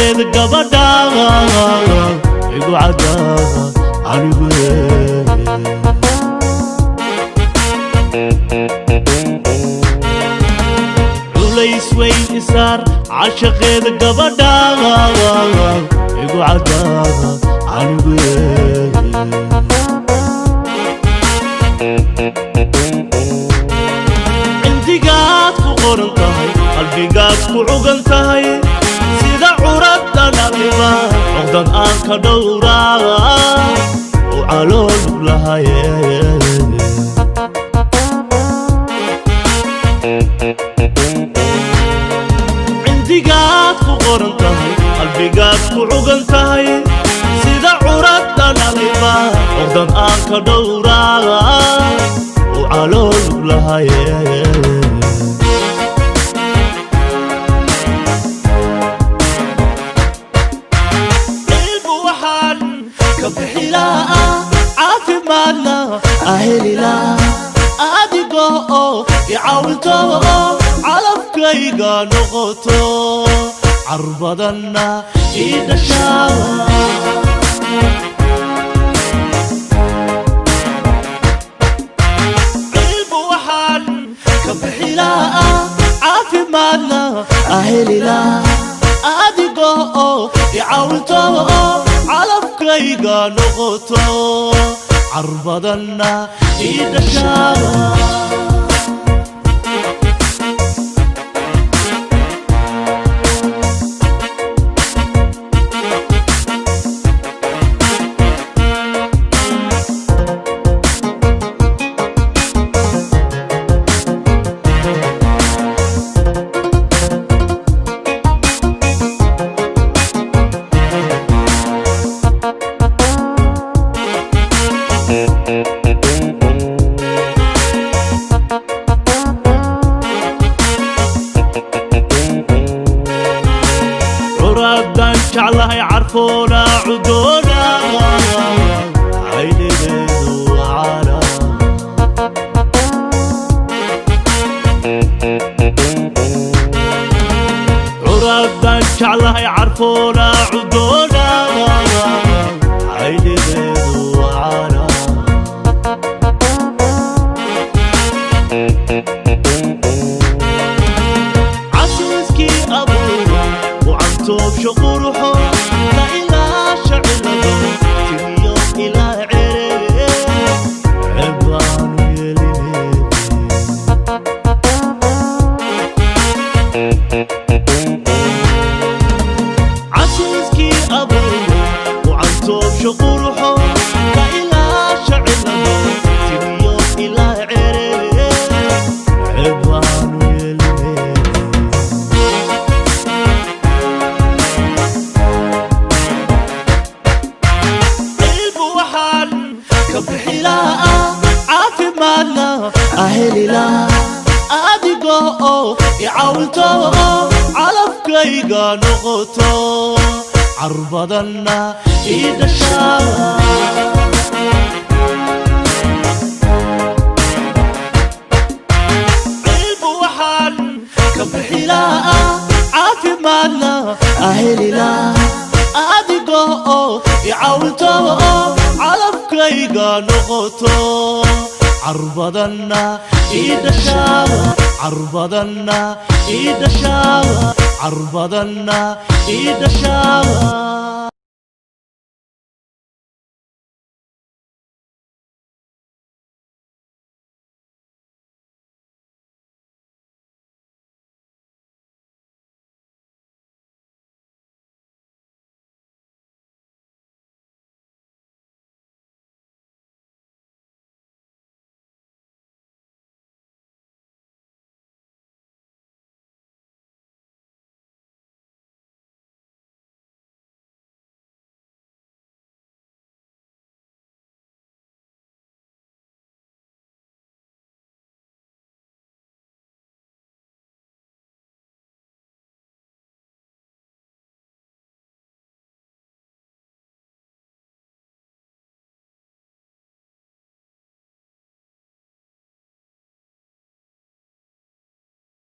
Cashaqeeda gabadha igu cadaada anigu. Culays weyn isaar, cashaqeeda gabadha igu cadaada anigu. Cindigaad ku qoran tahay, qalbigaad ku cugan tahay, sida curadda dhaliba cuqdad aan ka dhowraa u caloolug lahaye. Cindigaad ku qoran tahay, qalbigaad ku cugan tahay, sida curadda dhaliba cuqdad aan ka dhowraa u caloolug lahaye. Cilmu waxaan ka bixilaa, caafimaadna ahelilaa, adigoo oo icaawinto, calafkayga noqoto, carur badanna ii dhashaa. Cilmu waxaan ka bixilaa, caafimaadna ahelilaa, adigoo oo icaawinto, calafkayga noqoto, carur badanna ii dhashaa. Curaadaan jeclahay, carfoona cudoona, caynigeedu caana. Curaadaan jeclahay, carfoona cudoona, caynigeedu caana. Casiiskii abuura ucantoobsho quruxo, ka ilaasha cilado, timiyo ilaa cere cebaanu yeeline. Casiiskii abuura ucantoobsho quruxo, ka ilaasha cilado, timiyo ilaa cere cebaanu yeeline. Cilmu waxaan ka bixilaa, caafimaadna ahelilaa, adigoo oo icaawinto, calafkayga noqoto, carur badanna ii dhashaa. Cilmu waxaan ka bixilaa, caafimaadna ahelilaa, adigoo oo icaawinto, calafkayga noqoto, carur badanna ii dhashaa. Carur badanna ii dhashaa. Carur badanna ii dhashaa.